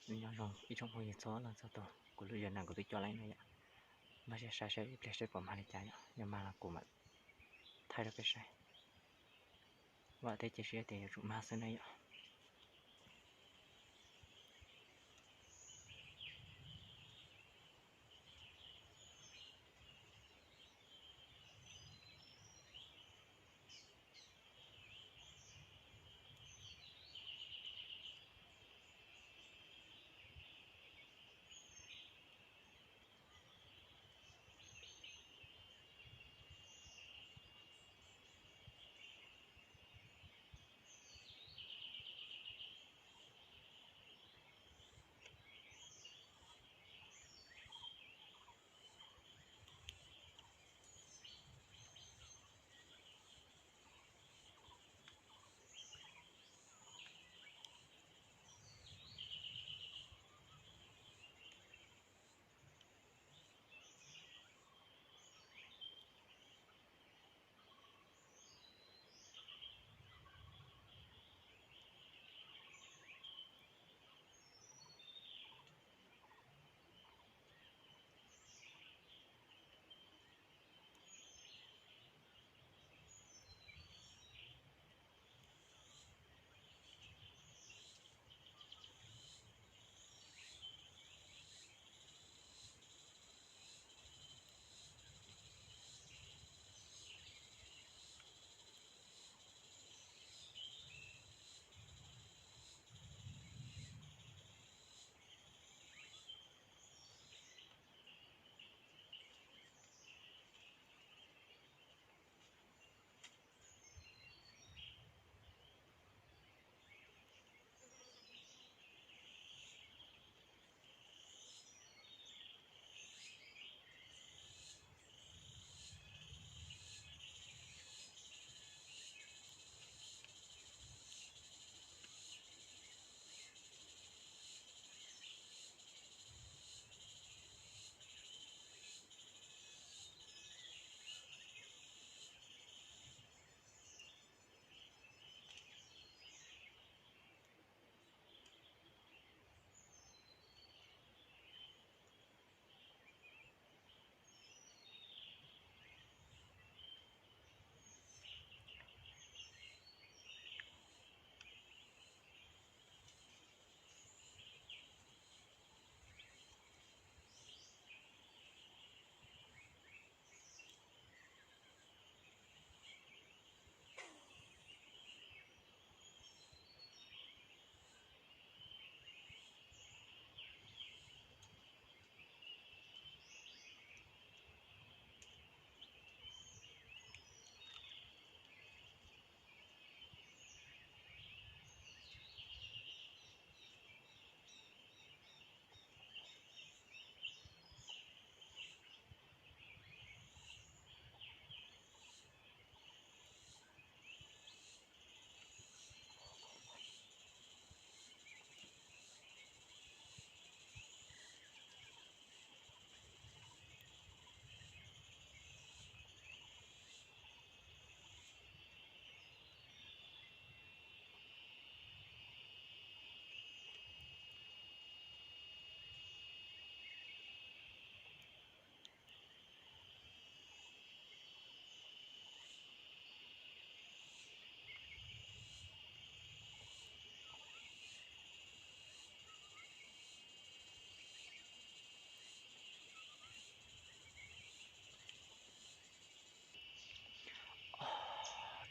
Nyob zoo ib tsoom phooj ywg txhua leej txhua tus, kuv lub zem no kuv twb coj lawm no yom. Npaj siab saib saib ib pliag seb puas mag li cas yom, yog mag los kuv mam thaij rau peb saib. Vam thiab cia siab tias yuav tsum mag xwb na yom.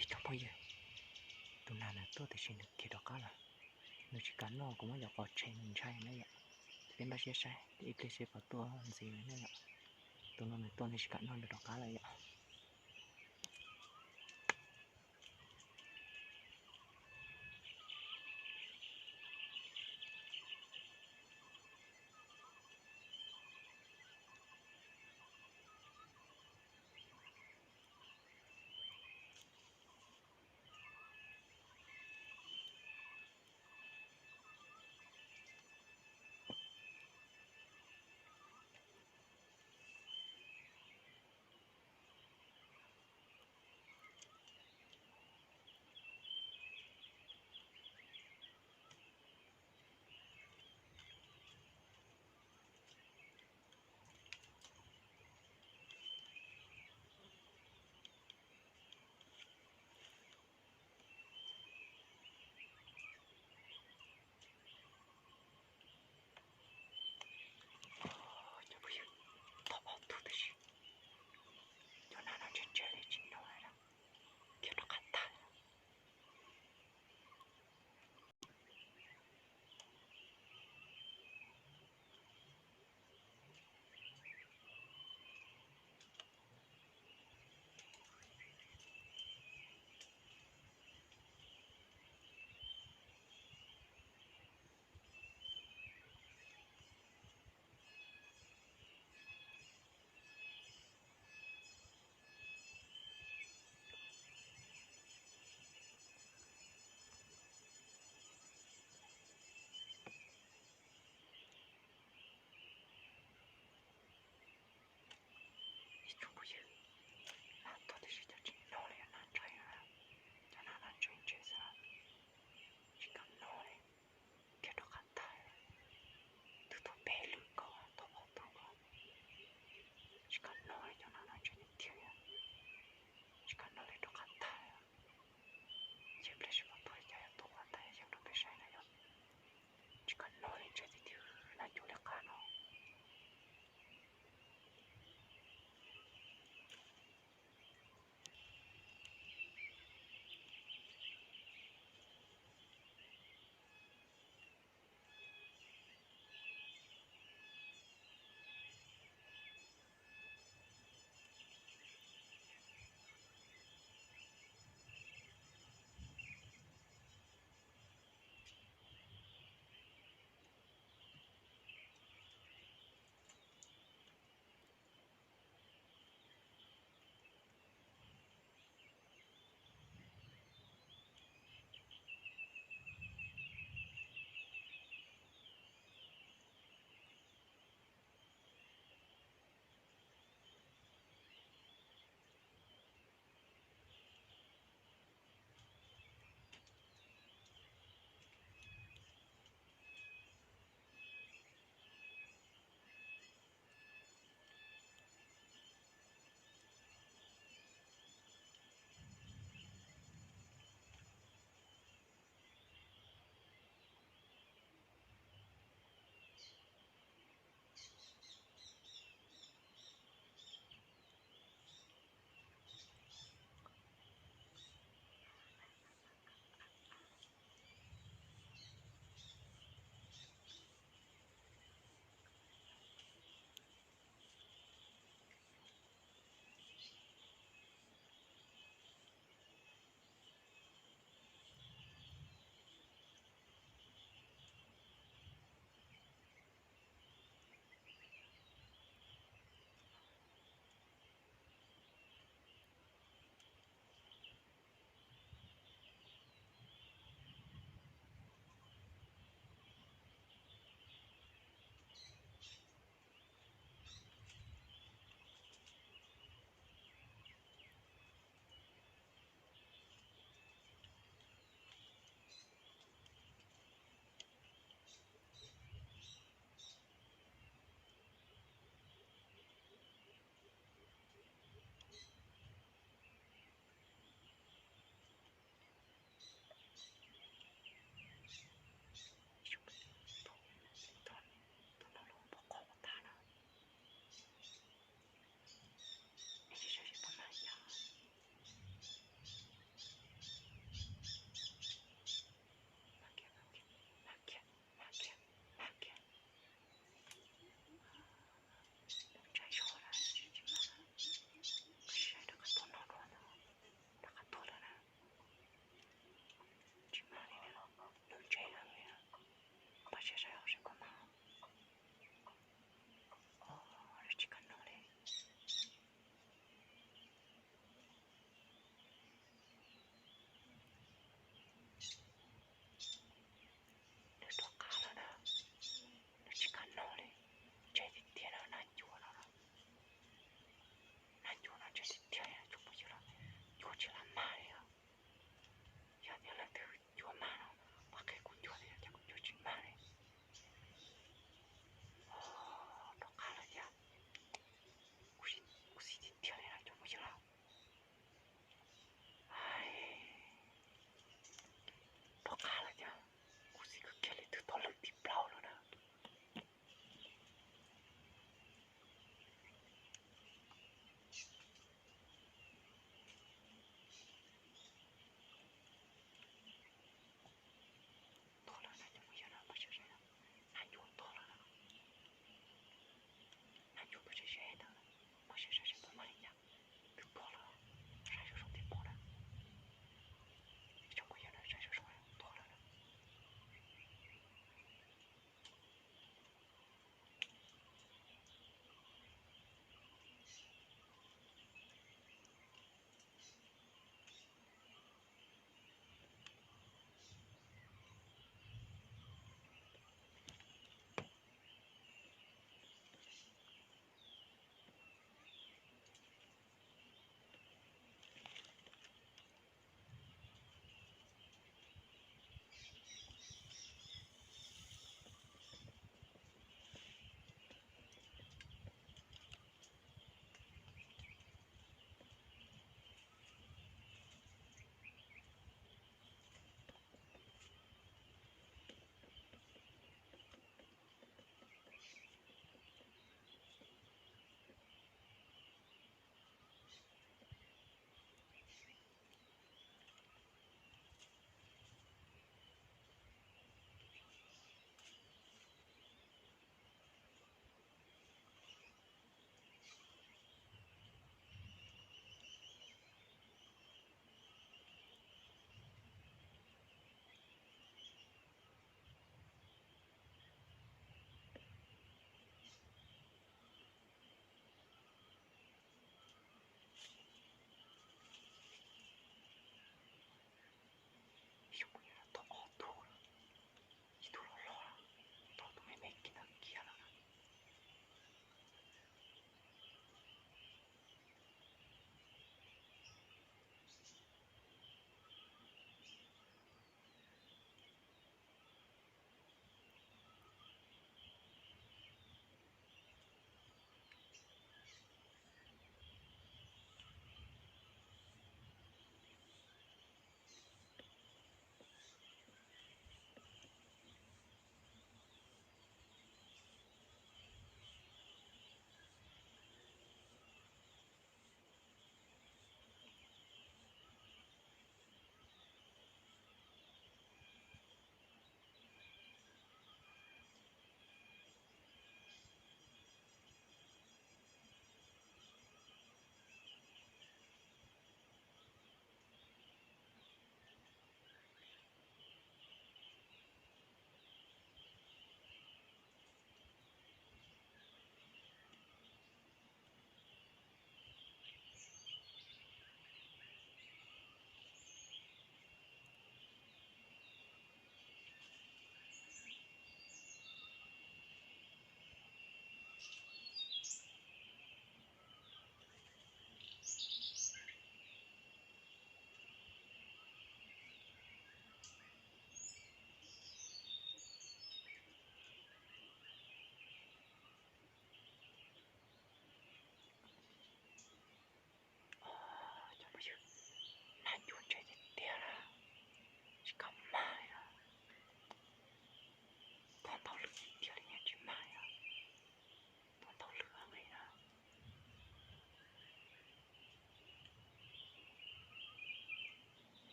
Ib tsoom phooj ywg, tus nag nws tuaj tiam sis nws khiav rov qab lawm. Nws tsis kam noj, kuv muab cov qos tshem nws ntshai na yom. Peb npaj siab saib ib pliag seb puas tuaj ntxiv na yom. Tus no nws tuaj nws tsis kam noj, nws rov qab lawm yom.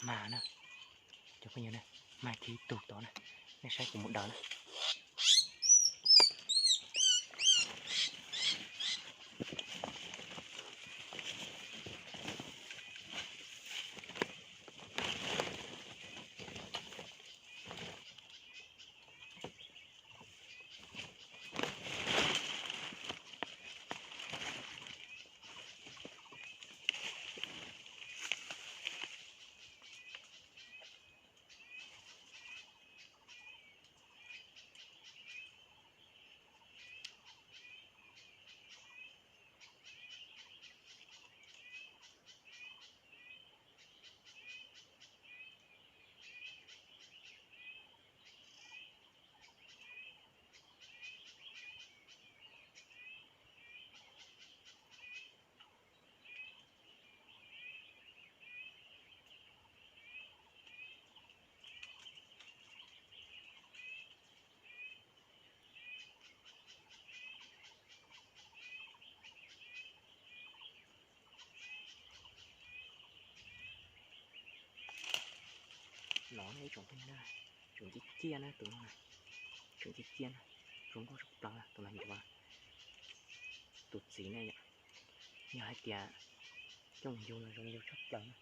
Mag na, cov phooj ywg na, mag kiag ib tug tod na, nej saib kuv mus daws na. No ne ib tsoom phooj ywg na, tsoom ciaj ciaj na tus no, tsoom ciaj ciaj na, zoo nkauj tshaj plaws tus no yog tus txiv ne yom. Yog hais tias coj mus yug los zoo yug tshaj plaws na.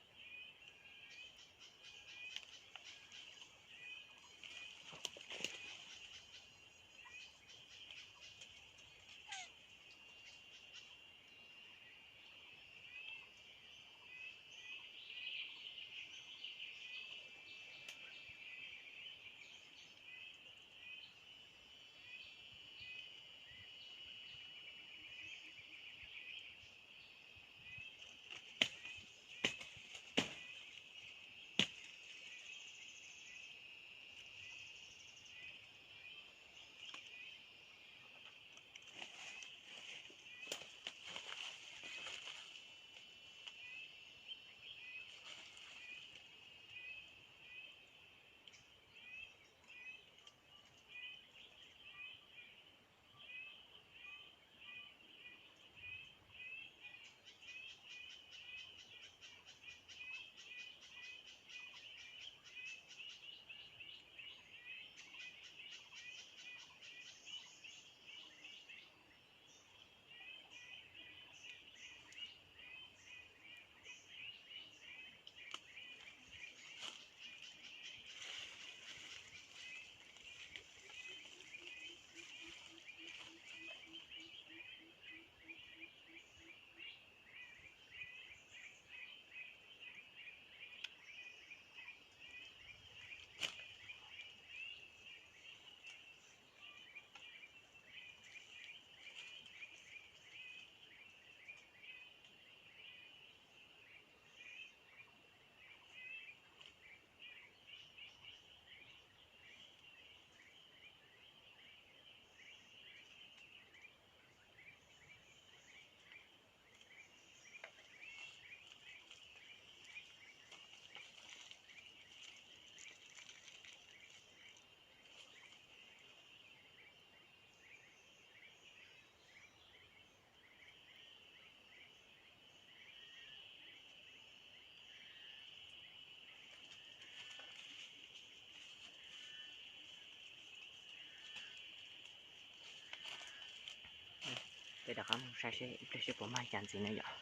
Peb rov qab mus saib seb ib pliag seb puas mag cas ntxiv na yom.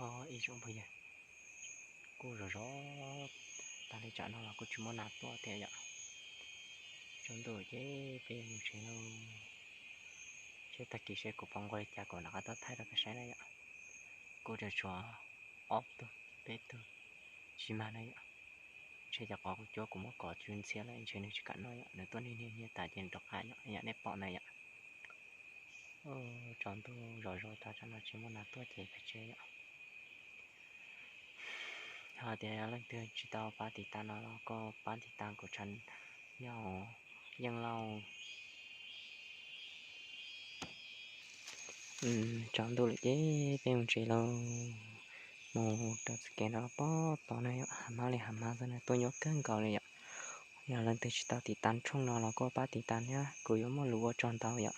Ho ib tsoom phooj ywg, kuj zov zov tag li tsam no los kuj tsis muaj nas tuaj thiab yom. Tsaus ntuj ces peb mus tsev lauj. Seb tag kis seb kuv pom nqua li cas kuv rov qab tuaj thaij rau peb saib na yom. Kuj tseem tshuav ob tug peb tug tsis mag na yom. Ntshe cov qos kuv cuab kuv muab kov tsw ntxhiab lawm ntshe nws tsis kam noj yom, nws tuaj niaj niaj niaj tas ces rov qab yom, yam nej pom na yom. Tsaus ntuj zos zos tas tsam no tsis muaj nas tuaj ces peb tsev yom. Yog tias leej twg tsis tau pab tiv tas no los koj pab tiv tas kuv tshaj nyob Yeej Lauj. Tsaus ntuj lawm ces peb mus tsev lauj, mus rau txoj kev no los poob tod na yom, hav mab li hav mab xwb na, tuaj nyuaj kawg nkaus li yom. Yog leej twg tsis tau tiv tas tshooj no los koj pab tiv tas thiab, kuv yuav muaj lus ua tsaug ntau yom.